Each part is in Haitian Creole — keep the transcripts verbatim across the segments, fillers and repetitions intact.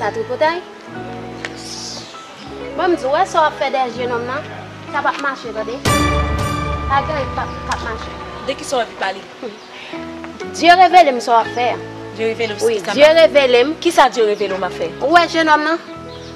Sa tripotay? Bon, m di w, wè sa w ap fè dèyè jenòm nan, sa p ap mache, tande. Pa gen anyen k ap, k ap mache. De ki sa w anvi pale? Dye revele m sa w ap fè a. Dye revele w wi, sa Dye revele m. Kisa Dye revele w m ap fè? Ou wè jenòm nan?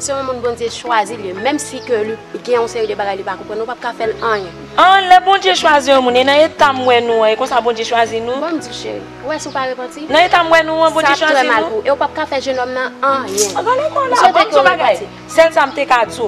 Se yon moun Bondye chwazi li, menm si ke li gen yon seri de bagay li pa konprann, ou p ap ka fè l anyen. An, lè Bondye chwazi yon moun, e nan eta m wè nou an, e konsa Bondye chwazi nou? Bon, m di w, cheri, ou wè si w pa repanti? Nan eta m wè nou an, Bondye chwazi nou? Sa ap trè mal pou ou, e ou p ap ka fè jenòm nan anyen. An, gade kò la, ban m di w bagay. Sèl sa m te ka di w,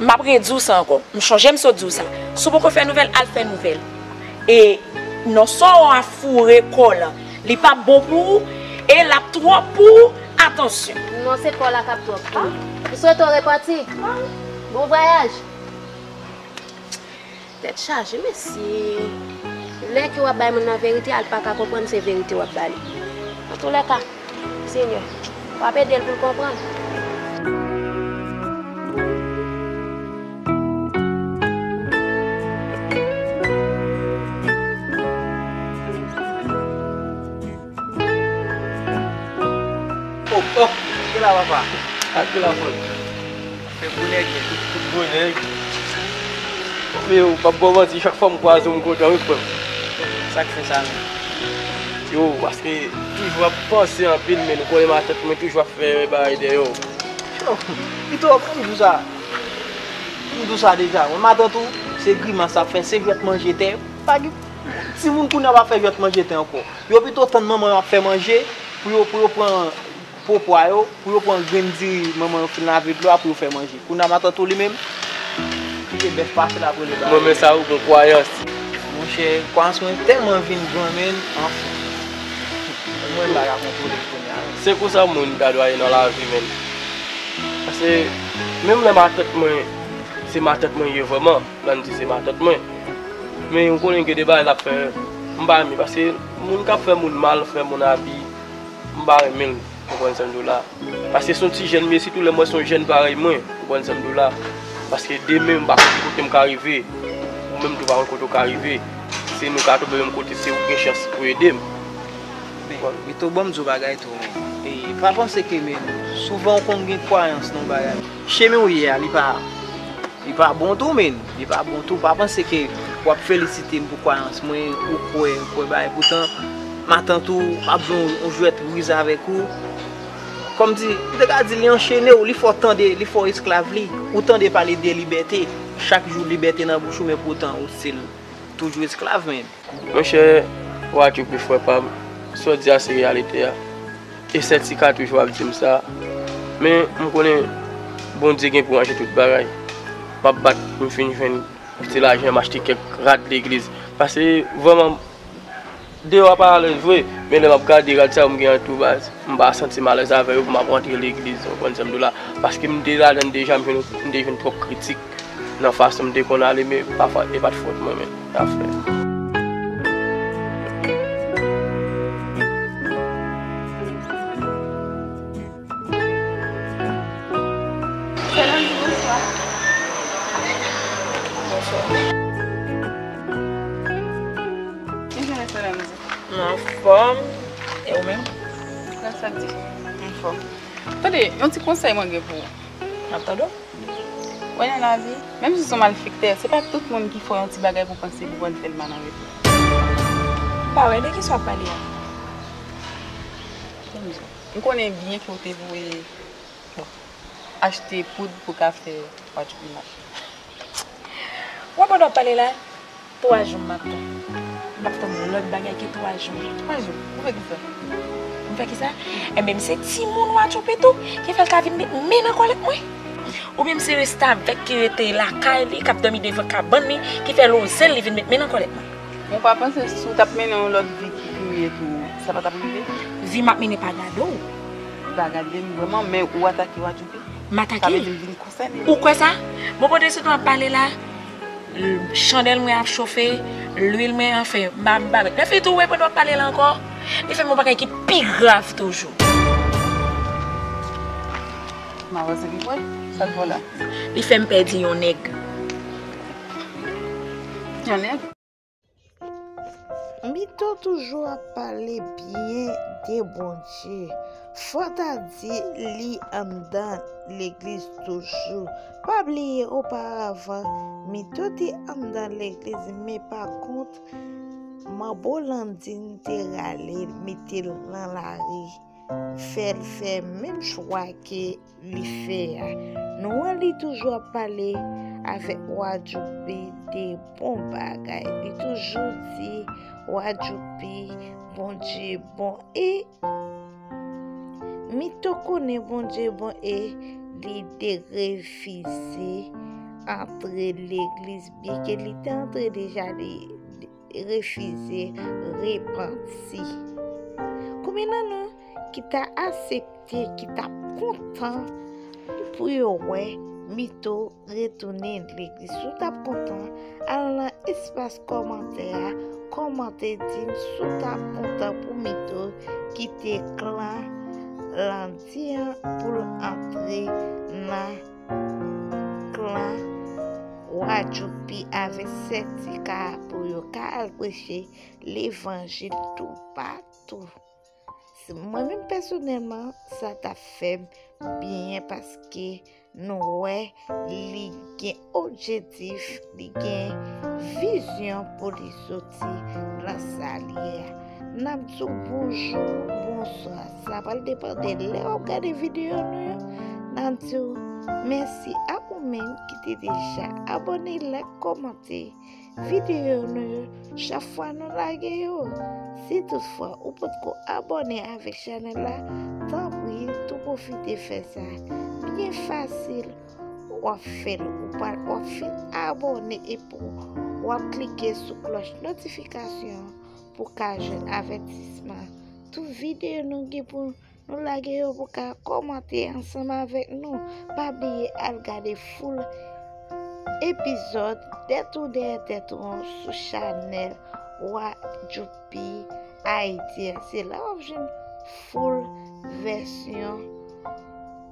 m ap redi w sa ankò. M chonje m sot di w sa. Si w poko fè nouvèl, al fè nouvèl. E nan sa w a foure kò w lan, li p ap bon pou ou, e l ap twòp pou ou. Atansyon. Non, se kò w la k ap twòp pou ou. M swete w repanti. Bon vwayaj. Tèt chaje, mesye. Lè ke w ap bay moun nan verite a, l pa ka konprann se verite w ap ba li. Antoulèka, Senyè, w ap ede l pou l konprann. Oh, oh, ki la, papa? Ak ki la, frè? Fè bonè, gen tout, tout bonè. Men ou p ap ba w manti, chak fwa m kwaze w, m kontan, wi, frè m. Sa k fè sa menm? Yo, paske toujou ap panse anpil, men ou konnen matant mwen toujou ap fè bagay dèyè w. Yo, pito, pou m di w sa. M di w sa deja, mwen matant ou, se grimas l ap fè, se jwèt manje tè. Pa gen timoun kounye a pa fè jwèt manje tè ankò. Yo pito tann manman yo ap fè manje, pou yo, pou yo pran po pwa yo, pou yo pran grenn diri manman yo fin lave dlo a pou yo fè manje. Kounye a matant ou li menm, kite bèf pase l ap rele bagay. Mwen, men sa ou gon kwayans. Monchè, kwayans mwen tèlman vin gran, menn, anfen. Mwen, m pa ka kontwole l kounye a. Se konsa moun ta dwe ye nan lavi, menn. Paske, menm lè matant mwen, se matant mwen ye vrèman, lè n di se matant mwen. Men, ou konnen gen de bagay l ap fè, m pa renmen, paske moun k ap fè moun mal, fè moun abi, m pa renmen l, ou konprann sa m di w la. Paske se yon ti jèn m ye, sitou lè m wè se yon jèn parèy mwen, ou konprann sa m di w la. Paske demen, m pa konn ki kote m ka rive, ou menm tou pa konn kote w ka rive. Se nou ka tonbe menm kote, se ou ki gen chans pou ede m. Men, Vito, ban m di w bagay tou, men. E, pa panse ke, men, souvan w konn gen kwayans nan bagay. Chemen w ye a, li pa Li pa bon tou, men. Li pa bon tou. Pa panse ke w ap felisite m pou kwayans mwen, ou kwè, ou kwè bagay. Poutan, matant ou ap jwe yon, yon jwèt riz avèk ou. Kòmsi, m te ka di, li anchene w, li fè w tande, li fè w esklav li. Ou tande pale de libète. Chak jou, libète nan bouch ou, men poutan, ou still toujou esklav, men. Monchè, w a tchoupi frè pa m, sa w di a se reyalite a. E sètika toujou ap di m sa. Men, m konnen Bondye gen pou ranje tout bagay. M ap bat pou m fin jwenn yon ti lajan, m achte kèk rad legliz. Paske, vrèman, deyò a pa alèz vre, men lè m ap gade rad sa yo m gen an tou baz, m pa santi m alèz avè yo pou m ap rantre legliz, ou konprann sa m di w la. Paske m te ladan l deja, m jwenn, m te jwenn twòp kritik. Nan fason m te konn ale, men pafwa, e pa t fòt mwen, men afè. Sè Landy, bonswa. Bonswa. Kijan lè Sè Landy? Mwen anfòm. E ou menm? Gras a Dye. Anfòm. Tande, yon ti konsèy mwen gen pou ou. M ap tande w. Wè nan lavi, menm si se yon malfektè, se pa tout moun ki fè w yon ti bagay pou w panse li pral fè l mal an retou. M pa wè de kisa w ap pale a. Ban m di w, m konnen byen ke w te voye, bon, achte poud pou w ka fè watch pou w. Wè pandan w ap pale la, Twa jou m ap tann. M ap tann lòt bagay ke twa jou. Twa jou? Ou fè kisa? M fè kisa? Enben, m se timoun wa Tchoupitou ki fè l ka vin met men nan kòlèt mwen. Oubyen m se restavèk ki rete lakay li, k ap dòmi devan kabann li, ki fè loze l li vin met men nan kòlèt mwen. Ou pa panse si w t ap mennen yon lòt vi ki pi miyè tou, sa pa t ap rive? Vi m ap mennen pa gade w. Li pa gade m vrèman, men ou atake wa Tchoupi. M atake l. Sa vle di m vin konsène. Ou kwè sa? Bon, pandan se tan w ap pale la, chandèl mwen ap chofe, lwil mwen, anfen, m pa, m pa mèt. Lè fini tou, ou wè pandan w ap pale la ankò, li fè m yon bagay ki pi grav toujou. M avanse pi pre. Sa l fè w la? Li fè m pèdi yon nèg. Yon nèg? M Mito toujou ap pale byen de Bondye. Fò ta di li anndan legliz toujou. Pa bliye oparavan, Mito te anndan legliz, men pa kont, Manbo Landin te rale l, mete l nan lari, fè l fè menm chwa ke li fè a. Nou wè li toujou ap pale avèk Wa Djoupi de bon bagay. Li toujou di Wa Djoupi, Bondye bon. E Mito konnen Bondye bon e li te refize antre legliz, byenke li te antre deja, li refize repanti. Konbyen nan nou ki ta aksepte, ki t ap kontan pou yo wè Mito retounen legliz? Si w t ap kontan, al nan espas kòmantè a, kòmante, di m si w t ap kontan pou Mito kite klan Landin an pou l antre nan klan Wa Djoupi avèk sètika pou yo ka al preche levanjil toupatou. Mwen menm pèsonèlman, sa t ap fè m byen paske nou wè li gen objektif, li gen vizyon pou li soti nan sa li ye a. N ap di w bonjou, bonswa. Sa pral depann de lè w ap gade videyo nou yo. N ap di w mèsi ak ou menm ki te deja abòne, like, kòmante videyo nou yo chak fwa nou lage yo. Si toutfwa ou potko abòne avèk chanèl la, tanpri tou pwofite fè sa. Byen fasil, w ap fè l, ou pa, w ap fin abòne epi w ap klike sou klòch notifikasyon pou w ka jwenn avètisman tout videyo nou gen pou nou lage yo, pou w ka kòmante ansanm avèk nou. Pa bliye al gade full epizòd Tèt ou dèyè tèt ou an sou chanèl Wa Djoupi Ayiti an. Se la w ap jwenn full vèsyon.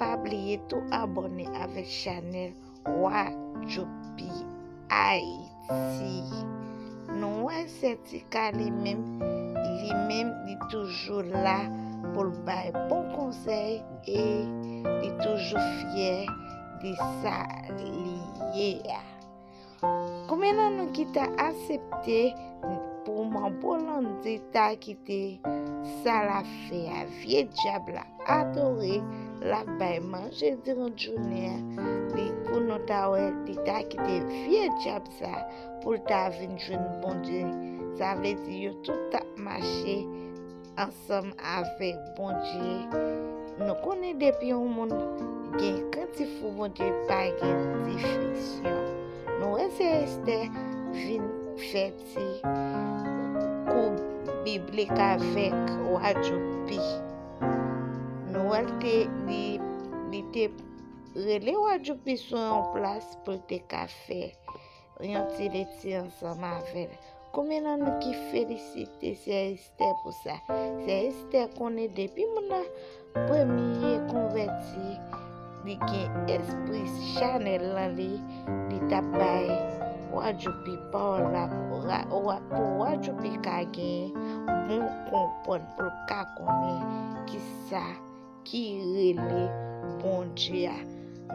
Pa bliye tou abòne avèk chanèl Wa Djoupi Ayiti. Nou wè sètika li menm, li menm li toujou la pou l bay bon konsèy e li toujou fyè de sa li ye a. Konbyen nan nou ki ta aksepte pou Manbo Landin ta kite sa l ap fè a, vye dyab la adore, l ap bay manje diran jounen an, li, pou nou ta wè li ta kite vye dyab sa pou l ta vin jwenn Bondye? Sa vle di yo tout t ap mache ansanm avèk Bondye. Nou konnen depi yon moun gen krentif pou Bondye, pa gen difiskyon. Nou wè sè Estè vin fè ti kou biblik avèk Wa Djoupi. Nou wè l te, li, li te rele Wa Djoupi sou yon plas pou l te ka fè yon ti lekti ansanm avè l. Konbyen nan nou ki felisite sè Estè pou sa? Sè Estè konnen depi moun nan premye konvèti, li gen espri chanèl lan, li, li t ap bay Wa Djoupi pawòl la pou Wa, Wa, pou Wa Djoupi ka gen bon konprann, pou l ka konnen kisa ki rele Bondye a.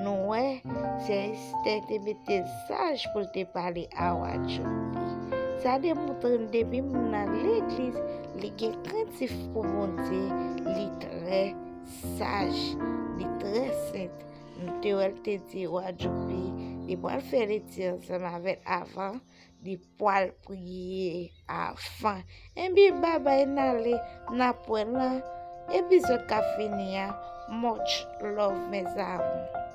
Nou wè, sè Estè te mete l saj pou l te pale a Wa Djoupi. Sa demontre n depi moun nan legliz, li gen krentif pou Bondye, li trè saj, li trè sent. Nou te wè l te di Wa Djoupi, li pral fè lekti ansanm avè l avan li pral priye avan. Ebyen, babay, n ale, n ap wè nan epizòd k ap vini a. Much love, mes amours.